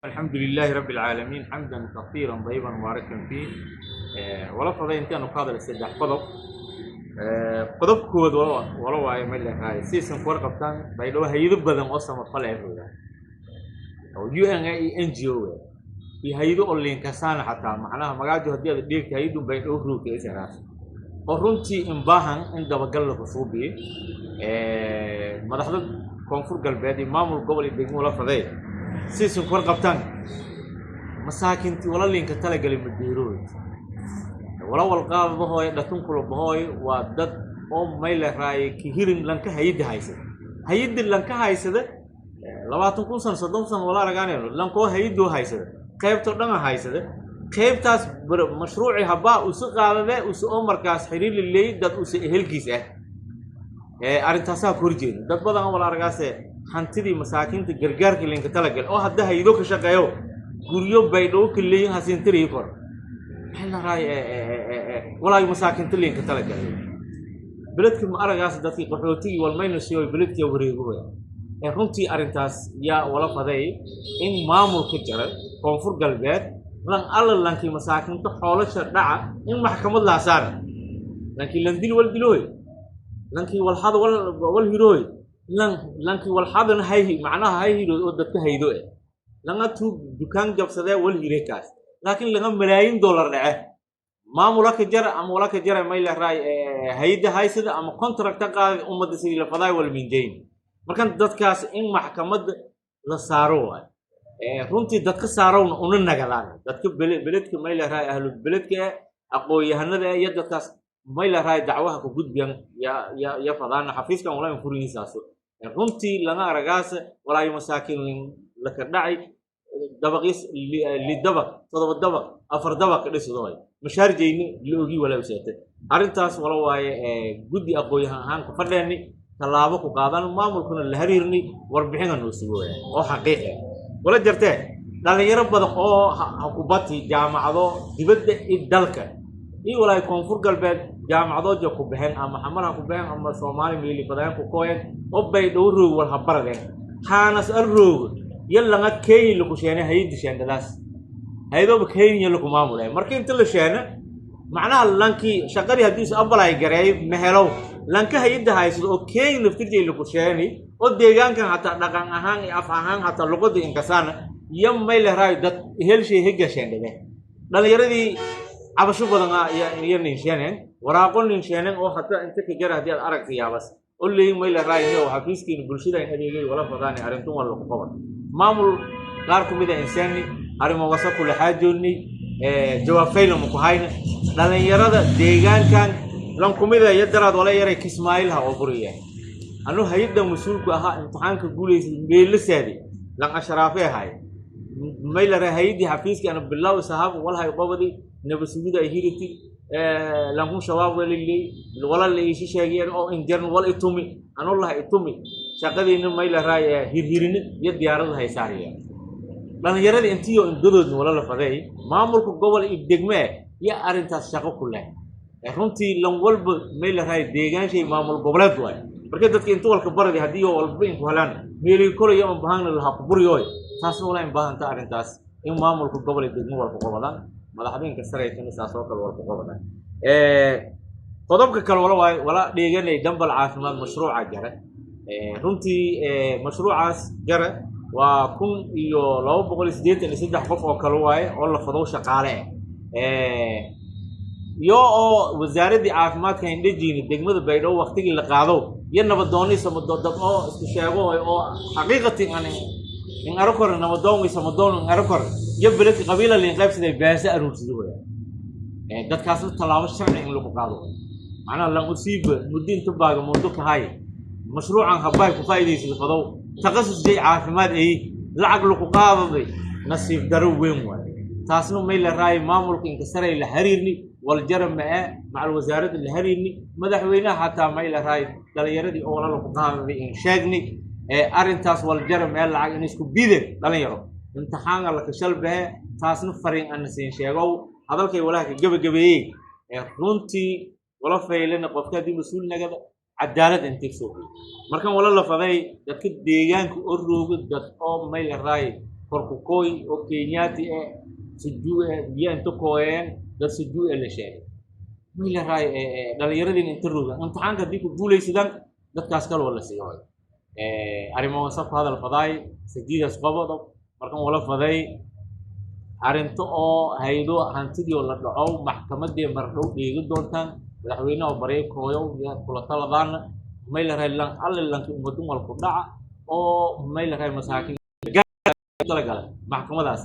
الحمد لله رب العالمين حمدا كثيرا طيبا مباركا فيه. Wala faday intaanu ka hadalay saddex qodob. Qodob koowaad wala waaye ma leeyahay siisan ku warqabtaan Baydhabo hay'ado badan oo samafal ah joogaan oo UN iyo NGO iyo hay'ado oo liinkasaana xataa macnaha magaajo haddii aad dheegta hay'adu Baydhabo roogta israas oo runtii in baahan in dabagal lagu suubiyo. Madaxda Koonfur Galbeed iyo maamul gobol iyo degmo wala faday siisan ku warqabtaan masaakiintii wala liinka talagalay madeerood wala walqaadahooy dhatunkula bahooy waa dad oo mayle raaye kihirin lanka hay'adda haysada, hay'adda lanka haysada 20,000 sano, 30 sano wala aragaanayno lankoo hay'addoo haysada qaybtoo dhan haysada qaybtaas mashruuci habaa usu qaadade usu oo markaas xiriir leey dad usu ehelkiis ah. Arrintaasaa ku horjeeda dad badan wala aragaase hantidii masaakiinta gargaarka linka talagal oo hadda hay'ado ka shaqeeyo guryo Baydhabo ka leeyihin hasiintirii kor maxay la raay walaayo masaakiinta linka talagalay beledka ma aragaas dadkii qaxootigii walmayna siiyo beledkii wareegoya. Runtii arrintaas yaa wala faday in maamulka jara Koonfur Galbeed lan alla lankii masaakiinta xoolasha dhaca in maxkamad laa saara, lankii landil wal dilooy, lankii walxada wal hirooy, lan lankii walxadana hay macnaha hay hirooy oo dadka haydo langa tuug dukaan jabsadee wal hire kaas, laakiin laga malaayiin dollar dhace maamula ka jara ama wala ka jara may la raay hay'adda haysada ama contract qaaday ummadda sidii la faday wal minjayn. Markan dadkaas in maxkamadda la saaro waay. Runtii dadka saarowna una nagadaan dadka beledka may la raay ahlu beledka aqoon-yahanada iyo dadkaas may la raay dacwaha ku gudbiyan ya ya ya fadaana xafiiskan wala in furihiisaaso. Runtii lama aragaas walaayo masaakiin laka dhacay dabaqis lidabaq 7 dabaq 4 dabaq ka dhisado mashaarjeyni la ogi walaa useetay arrintaas wala waaye. Guddi aqoon-yahan ahaan ku fadheeni tallaabo ku qaadan maamulkuna la hariirni warbixina noo sugooya oo xaqiiq ah. Wala jartee dhalinyaro badan oo ha ku bati jaamacado dibadda iyo dalka iyo walaay Koonfur Galbeed jaamacadooja ku baxeen ama Xamar ha ku baxeen ama Soomaali meeli badan ku kooyeen oo Baydhabo roog wal ha baradeen haanas al roog iyo langa Kenya lagu sheenay hay'adda sheendadaas hay'adooba Kenya lagu maamulay. Marka inta la sheena macnaha lankii shaqadii haddii is abalay gareey mehelow lanka hay'adda haysado oo Kenya naftirjay lagu sheenay oo deegaankan hataa dhaqan ahaan iyo af ahaan hataa luqadda inkasaana iyo may la raayo dad helshay hegga sheendhade dhalinyaradii cabasho badan iyo ninsheeneen waraaqo ninsheeneen oo hataa inta ka jara haddii aad aragta yaabas oo leeyin may la raayo oo xafiiskiina bulshada in adeegay wala fadaani arintun waa lagu qaban maamul qaar ku mid ah insaani arrimo wasa kula xaajoonnay jawaab fayla ma ku hayna dhalinyarada deegaankan lan kumida iyo daraad wala yaray Kismaayilha oo buriya anu hay'adda mas-uulku ahaa imtixaanka guulaysa meelo saadi lan ashraafe ahay may la raay hay'addii xafiiskii ana bilow sahaab walhay qobadi nabasugida ay hiriti lankun shabaab waliley wala la iishi sheegeen oo injarn wal itumi anu laha itumi shaqadiina may la raay hirhirini iyo diyaarada haysaariya dhalinyaradii intiyo indadoodna wala la faday maamulka gobol iyo degme iyo arrintaas shaqo ku leh. Runtii lan walba may la raay deegaanshay maamul goboleed waay. Marka dadka inta walka baradi haddii oo walba inku helaan meelii kolaya on baahana lahaa ku buriyooy taasna wala in baahanta arrintaas in maamulka gobol iyo degmo walka qobadaan madaxdinka saraytana saas oo kale walka qobadaan. Qodobka kale wala waay wala dheeganay dambal caafimaad mashruuca jara. Runtii mashruucaas jara waa 1283 qof oo kale waaye oo la fadow shaqaale ah iyo oo wasaaraddii caafimaadka indhajiini degmada Baydhabo waqtigii la qaado iyo nabadoonni samadoon dad oo isku sheego oo xaqiiqatii aan in arag kor nabadoon iyo samadoon in arag kor iyo beledka qabiila liin qaybsaday beesa aruursida waya. Dadkaasna tallaabo sharci in lagu qaado macnaha lan usiiba muddo inta baaga muddo ka hay mashruucan habay ku faa'iidaysid fadow taqasus jay caafimaad ay lacag lagu qaadaday nasiib daro weyn waaye. Taasna may la raay maamulka inkasaray la hariirni waljara ma macal wasaaradda la hariirni madaxweynaha xataa may la raay dhalinyaradii oo wala lagu qaadaday in sheegni arrintaas waljara ma lacag in isku bideen dhalinyaro imtixaanka la kashalbahe taasna fariin ana siin sheegow hadalkay walaha ka gabagabeeyey. Runtii wala faylana qofka haddii mas-uul nagada cadaalad intay soo geeyo markan wala la faday dadka deegaanka oo rooga dad oo may la raay Korkukooy oo Kenyaati sujuu biyo inta kooyeen, dad sujuu la sheegay. May la raay dhalinyaradiina inta rogan imtixaanka haddii ku guulaysadaan, dadkaas kale waa la siiyo. Arrimo safka hadal fadaay sadiidaas qobodo. Markan wala faday arrinto oo haydo hantidii oo la dhaco, maxkamadii mardhow dheegi doontaan. Madaxweynaha baryay kooyow kula taladaana. May la raay lan alle lanki ummadun wal ku dhaca oo, may la raay, masaakiin talagala maxkamadaas.